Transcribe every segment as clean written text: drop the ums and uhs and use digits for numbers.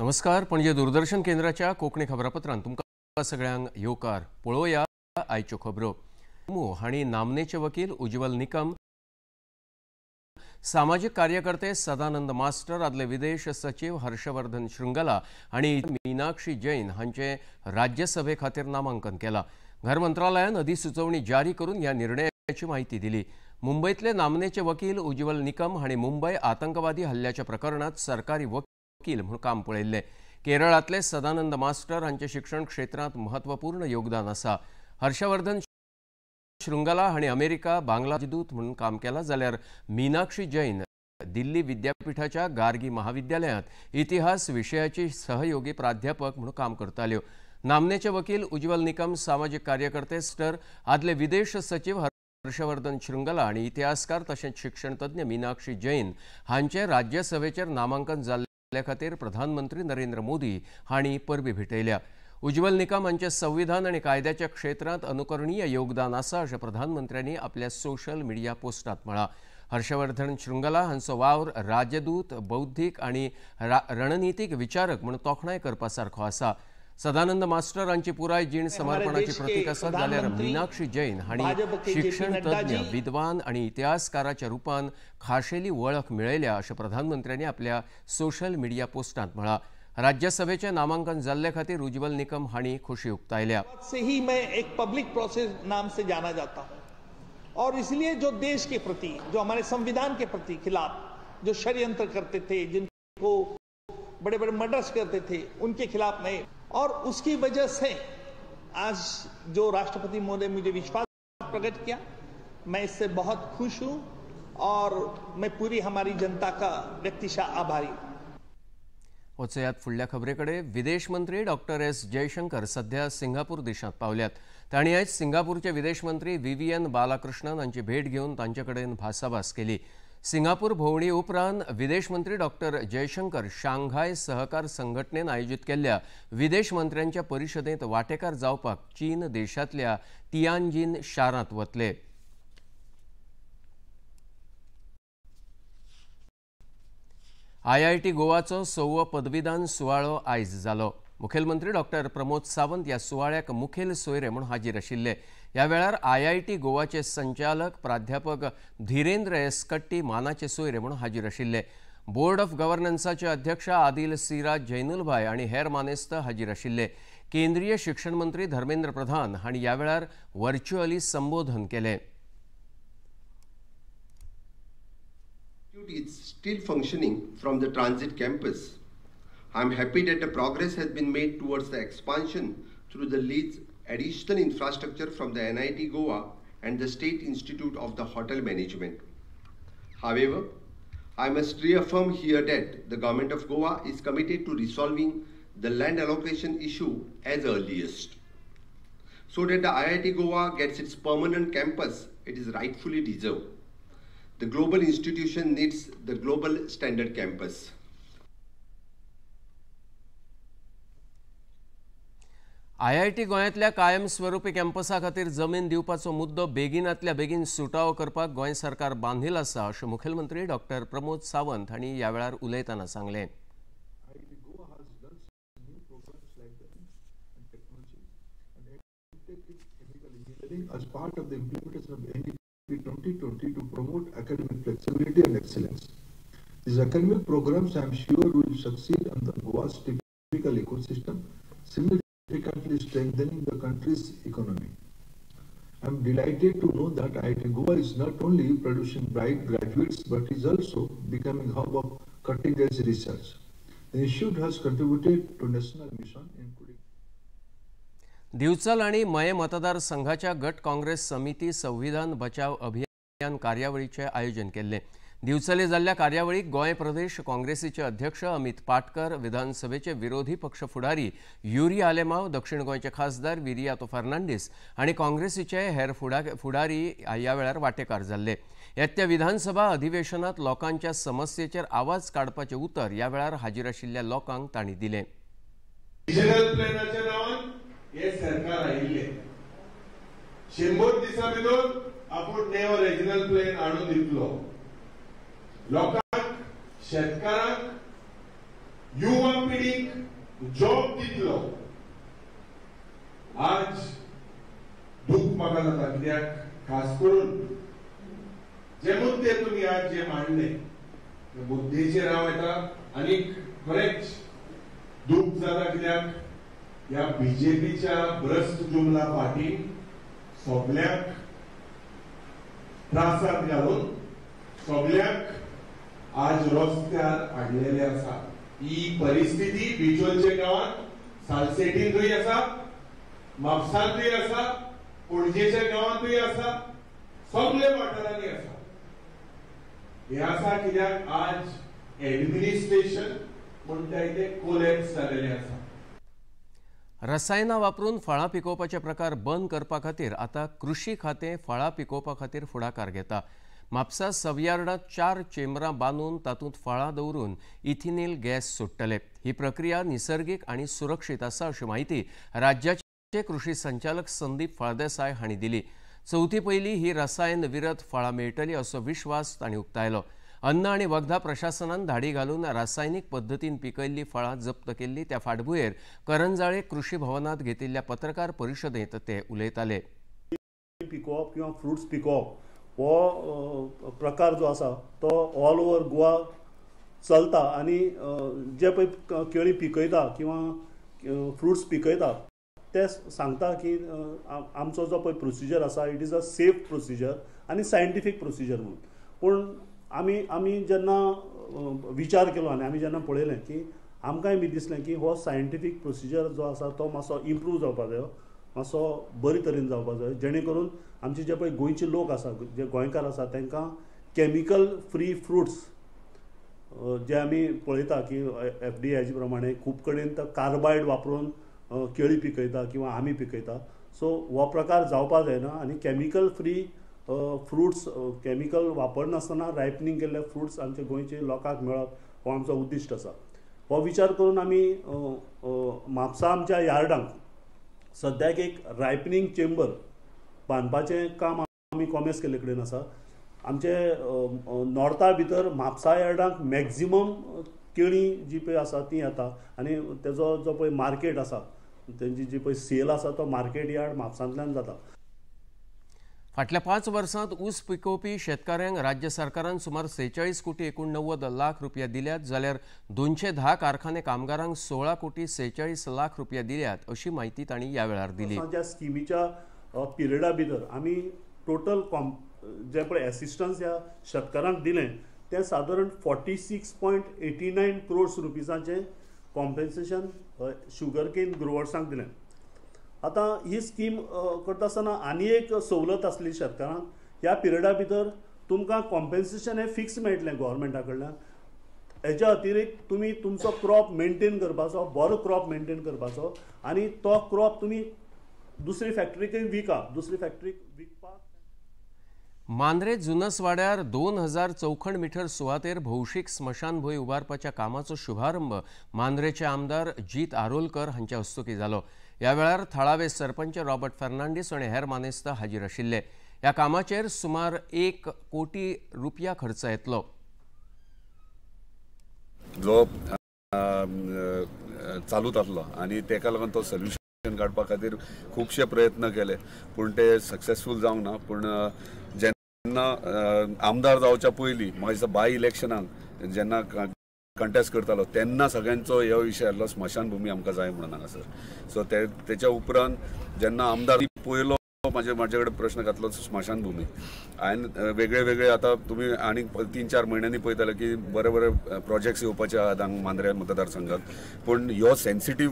नमस्कार, पणजे दूरदर्शन केंद्राच्या कोंकणी खबरापत्रांत तुमकां सगळ्यांक येवकार। पळोवया आयच्यो खबरो। हांणी नामनेचे वकील उज्ज्वल निकम, सामाजिक कार्यकर्ते सदानंद मास्टर, आदले विदेश सचिव हर्षवर्धन श्रृंगला आनी मीनाक्षी जैन हांचे राज्यसभे खातीर नामांकन केलां। घर मंत्रालयान अधिसुचोवणी जारी करून ह्या निर्णयाची माहिती दिली। मुंबईतले नामनेचे वकील उज्ज्वल निकम हांणी मुंबय आतंकवादी हल्ल्याच्या प्रकरणात सरकारी वकील म्हूण काम पळयल्लें। केरळांतले सदानंद मास्टर हांचे शिक्षण क्षेत्रांत महत्वपूर्ण योगदान आसा। हर्षवर्धन श्रृंगला हांणी अमेरिका बांगलादेश दूत म्हणून काम केलां, जाल्यार मीनाक्षी जैन दिल्ली विद्यापीठाच्या गार्गी महाविद्यालयांत इतिहास विशयाची सहयोगी प्राध्यापक म्हणून काम करताल्यो। नामनेचे वकील उज्ज्वल निकम, सामाजिक कार्यकर्ते स्टर, आदले विदेश सचिव हर्षवर्धन श्रृंगला आनी इतिहासकार तशेंच शिक्षणतज्ञ मीनाक्षी जैन हांचे राज्यसभेचेर नामांकन जाल्ले खातीर प्रधानमंत्री नरेंद्र मोदी हांणी परबी भेटयल्या। उज्ज्वल निकम हांचे संविधान आनी कायद्याच्या क्षेत्रांत अनुकरणीय योगदान आसा अशें प्रधानमंत्र्यांनी आपल्या सोशल मिडिया पोस्टात म्हळां। हर्षवर्धन श्रृंगला हांचो वावर राजदूत, बौद्धीक आनी रणनितीक विचारक म्हूण तोखणाय करपा सारको आसा। सदानंद मास्टर हांची पुराय जीण समर्पणाची प्रतीक आसा, जाल्यार मीनाक्षी जैन हांणी शिक्षणतज्ञ, विद्वान आनी इतिहासकाराच्या रूपान खाशेली वळख मेळयल्या अशें प्रधानमंत्र्यांनी आपल्या सोशल मिडिया पोस्टांत म्हळां। राज्यसभेचे नामांकन जाल्ले खातीर उज्ज्वल निकम हांणी खुशी उक्तायल्या। से ही मैं एक पब्लिक प्रोसेस नाम से जाना जाता हूं और इसलिए जो देश के प्रति, जो हमारे संविधान के प्रति खिलाफ जो षड्यंत्र करते थे, जिनको बड़े बड़े मर्डर्स करते थे, उनके खिलाफ मैं, और उसकी वजह से आज जो राष्ट्रपति महोदय मुझे विश्वास प्रकट किया, मैं इससे बहुत खुश हूं और मैं पूरी हमारी जनता का व्यक्तिशः आभारी हूं। वचयात फुडल्या खबरेकडे। विदेश मंत्री डॉक्टर एस जयशंकर सध्या सिंगापूर देशांत पावल्यात। तांणी आयज सिंगापूरचे विदेश मंत्री विवियन बालाकृष्णन हांची भेट घेवन तांचे कडेन भासाभास केली। सिंगापूर भोंवडी उपरांत विदेश मंत्री डॉक्टर जयशंकर शांघाय सहकार संघटनेन आयोजित केल्ल्या विदेश मंत्र्यांच्या परिशदेंत वांटेकार जावपाक चीन देशांतल्या तियानजिन शारांत वतले। आयआयटी गोवाचो 6वो पदवीदान सुवाळो आयज जालो। मुखेलमंत्री डॉक्टर प्रमोद सावंत ह्या सुवाळ्याक मुखेल सोयरे म्हूण हाजीर आशिल्ले। ह्या वेळार आयआयटी गोवाचे संचालक प्राध्यापक धीरेंद्र एस कट्टी मानाचे सोयरे म्हूण हाजीर आशिल्ले। बोर्ड ऑफ गव्हर्नन्साचे अध्यक्ष आदिल सिराज जैनुलभाय आनी हेर मानेस्त हाजीर आशिल्ले। केंद्रीय शिक्षण मंत्री धर्मेंद्र प्रधान हांणी ह्या वेळार व्हर्च्युअली संबोधन केलें। Is still functioning from the transit campus. I am happy that the progress has been made towards the expansion through the lease additional infrastructure from the NIT Goa and the State Institute of the Hotel Management. However, I must reaffirm here that the government of Goa is committed to resolving the land allocation issue as earliest, so that the IIT Goa gets its permanent campus it is rightfully deserved. The global institution needs the global standard campus. IIT गोंयांतल्या कायमस्वरूपी कॅम्पसा खातीर जमीन दिवपाचो मुद्दो बेगिनांतल्या बेगीन सुटावो करपाक गोंय सरकार बांधील आसा अशें मुखेलमंत्री डॉक्टर प्रमोद सावंत हांणी ह्या वेळार उलयतना सांगलें। As part of the implementation of NEP 2020 to promote academic flexibility and excellence. These academic programs, I am sure, will succeed on the Goa's typical ecosystem, significantly strengthening the country's economy. I am delighted to know that IIT Goa is not only producing bright graduates but is also becoming hub of cutting-edge research. The institute has contributed to national mission, including Divchal आणि मये मतदारसंघाच्या गट काँग्रेस समिती संविधान बचाव अभियान कार्यावळीचें आयोजन केल्लें। दिवचले जाल्ल्या कार्यावळीक गोंय प्रदेश काँग्रेसीचे अध्यक्ष अमित पाटकर, विधानसभेचे विरोधी पक्ष फुडारी युरी आलेमाव, दक्षिण गोंयचे खासदार विरियातो फर्नांडीस आनी काँग्रेसीचे हेर फुडारी ह्या वेळार वांटेकार जाल्ले। येत्या विधानसभा अधिवेशनात लोकांच्या समस्येचेर आवाज काडपाचें उतर ह्या वेळार हाजीर आशिल्ल्या लोकांक तांणी दिलें। हे सरकार आयिल्ले 100 दिसां भितर आपूण नेओ रिजनल प्लॅन हाडून दितलो। लोकांक, शेतकारांक युवा पिढीक जॉब दितलो। आज दुःख म्हाका जाता कित्याक खास करून जे मुद्दे तुमी आज जे मांडले त्या मुद्देचेर हांव येता आनी खरेंच दुःख जाता कित्याक ह्या बीजेपीच्या भ्रश्ट जुमला फाटीं सगल्यांक त्रासांत घालून सगल्यांक आज रस्त्यार हाडलेले आसा। ही परिस्थिती बिचोलच्या गांवांत सालसेटींतूय आसा, म्हापसांतूय आसा, पणजेच्या गांवांतूय आसा, सगळे वाठारांनी आसा। हे आसा कित्याक आज एडमिनिस्ट्रेशन म्हणटा ते कोलॅप्स जालेलें आसा। रसायनां वापरून फळां पिकोवपाचे प्रकार बंद करपा खातीर आतां कृषी खातें फळां पिकोवपा खातीर फुडाकार घेता। म्हापसा सवयार्डांत 4 चेंबरां बांदून तातूंत फळां दवरून इथिनील गॅस सोडटले। ही प्रक्रिया निसर्गीक आनी सुरक्षीत आसा अशी म्हायती राज्याचे कृषी संचालक संदीप फळदेसाय हांणी दिली। चवथी पयलीं ही रसायन विरत फळां मेळटली असो विश्वास तांणी उक्तायलो। अन्न आनी वखदां प्रशासनान धाडी घालून रासायनीक पद्दतीन पिकयल्ली फळां जप्त केल्ली त्या फाटभुंयेर करंजाळे कृषी भवनांत घेतिल्ल्या पत्रकार परिशदेंत ते उलयताले। पिकोवप किंवा फ्रुट्स पिकोवप हो प्रकार जो आसा तो ऑल ओवर गोवा चलता आनी जे पळय केळी पिकयता किंवा फ्रुट्स पिकयता ते सांगता की आमचो जो पळय प्रोसिजर आसा it is a safe procedure आनी सायंटिफीक प्रोसिजर म्हणून। पूण आमी आमी जेन्ना विचार केलो आनी आमी जेन्ना पळयलें की आमकांय बी दिसलें की हो सायंटिफीक प्रोसिजर जो आसा तो मातसो इम्प्रूव जावपा जायो, मातसो बरे तरेन जावपा जाय, जेणे करून आमचे जे पळय गोंयचे लोक आसा, जे गोंयकार आसा तांकां केमिकल फ्री फ्रुट्स जे आमी पळयता की एफडीआयचे प्रमाणे खूब कडेन तर कार्बायड वापरून केळी पिकयता किंवा आमी पिकयता। सो हो प्रकार जावपा जायना आनी केमिकल फ्री फ्रुट्स केमिकल वापरनासतना रायपनींग केल्ले फ्रुट्स आमच्या गोंयचे लोकांक मेळप हो आमचो उद्दिश्ट आसा। हो विचार करून आमी म्हापसा आमच्या यार्डांक सद्याक एक रायपनींग चेंबर बांदपाचें काम आमी कॉमेस केल्ले कडेन आसा। आमचे नॉर्था भितर म्हापसा यार्डांक मॅक्झिमम केळी जी पळय आसा ती येता आनी तेजो जो पळय मार्केट आसा तेंची जी पळय सेल आसा तो मार्केट यार्ड म्हापसांतल्यान जाता। फाटल्या 5 वर्सांत ऊस पिकोवपी शेतकाऱ्यांक राज्य सरकारान सुमार 46 कोटी 89 लाख रुपया दिल्यात, जाल्यार 210 कारखाने कामगारांक 16 कोटी 46 लाख रुपया दिल्यात अशी म्हायती तांणी ह्या वेळार दिली। ज्या स्किमीच्या पिरियडा भितर आमी टोटल जे पळय एसिस्टन्स ह्या शेतकारांक दिलें तें सादारण 46.89 क्रोर्स रुपीजाचें कॉम्पेन्सेशन शुगर केन ग्रोवर्सांक दिलें। आतां ही स्कीम करता आसतना आनी एक सवलत आसली शेतकारांक, ह्या पिरियडा भितर तुमकां कॉम्पेन्सेशन हें फिक्स मेळटलें गोवोरमेंटा कडल्यान। हेज्या अतिरिक्त तुमी तुमचो क्रॉप मेंटेन करपाचो, बरो क्रॉप मेंटेन करपाचो आनी तो क्रॉप तुमी दुसरी फॅक्टरीकय विका, दुसरी फॅक्टरीक विकपाक। मांद्रे जुनसवाड्यार 2000 चौखण मिटर सुवातेर भौशीक स्मशानभूंय उबारपाच्या कामाचो शुभारंभ मांद्रेचे आमदार जीत आरोलकर हांच्या हस्तुकीं जालो। ह्या वेळार थळावे सरपंच रॉबर्ट फर्नांडीस आनी हेर मानेस्त हाजीर आशिल्ले। ह्या कामाचेर सुमार 1 कोटी रुपया खर्च येतलो। जो चालूच आसलो आनी तेका लागून तो सोल्युशन काडपा खातीर खुबशे प्रयत्न केले पूण ते सक्सेसफूल जावंक ना। पूण जेन्ना आमदार जावच्या पयलीं म्हाका दिसता बाय इलेक्शनाक जेन्ना कंटेस्ट करतालो तेन्ना सगळ्यांचो हो विशय आसलो स्मशानभूमी आमकां जाय म्हणून हांगासर। सो तेच्या उपरांत जेन्ना आमदार पयलो म्हाजे कडेन प्रश्न घातलो स्मशानभूमी, हांवें वेगळे वेगळे आतां तुमी आनी 3-4 म्हयन्यांनी पळयताले की बरे बरे प्रोजेक्ट्स येवपाचे आहात हांगा मांद्रे मतदारसंघात, पूण ह्यो सेन्सिटीव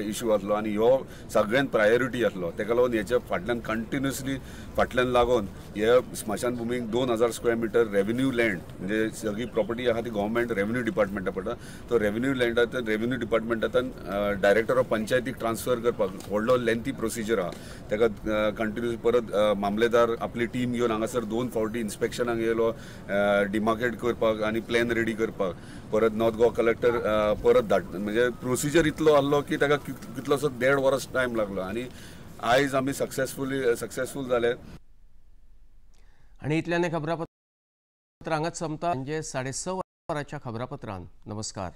इशू आसलो आनी ह्यो सगळ्यांत प्रायोरिटी आसलो। तेका लागून हेच्या फाटल्यान कंटिन्युअसली फाटल्यान लागून हे स्मशानभूमीक 2000 स्क्वेअर मिटर रेवेन्यू लँड, म्हणजे सगळी प्रॉपर्टी आहा ती गव्हर्मेंट रेवेन्यू डिपार्टमेंटा पडटा, तो रेवेन्यू लँडांतल्यान रेवेन्यू डिपार्टमेंटांतल्यान डायरेक्टर ऑफ पंचायतीक ट्रान्सफर करपाक व्हडलो लेंथी प्रोसिजर आहा। तेका कंटिन्युअस परत मामलेदार आपली टीम घेवन हांगासर 2 फावटी इन्स्पेक्शनाक येयलो डिमार्केट करपाक आनी प्लॅन रेडी करपाक, परत नॉर्थ गोवा कलेक्टर परत धाड, म्हणजे प्रोसिजर इतलो आसलो की ताका कितलोसो 1.5 वर्स टायम लागलो आनी आयज आमी सक्सेसफूल जाले। आनी इतल्यान खबरापत्र हांगाच सोंपता, म्हणजे 6:30 वरांच्या खबरापत्रान। नमस्कार।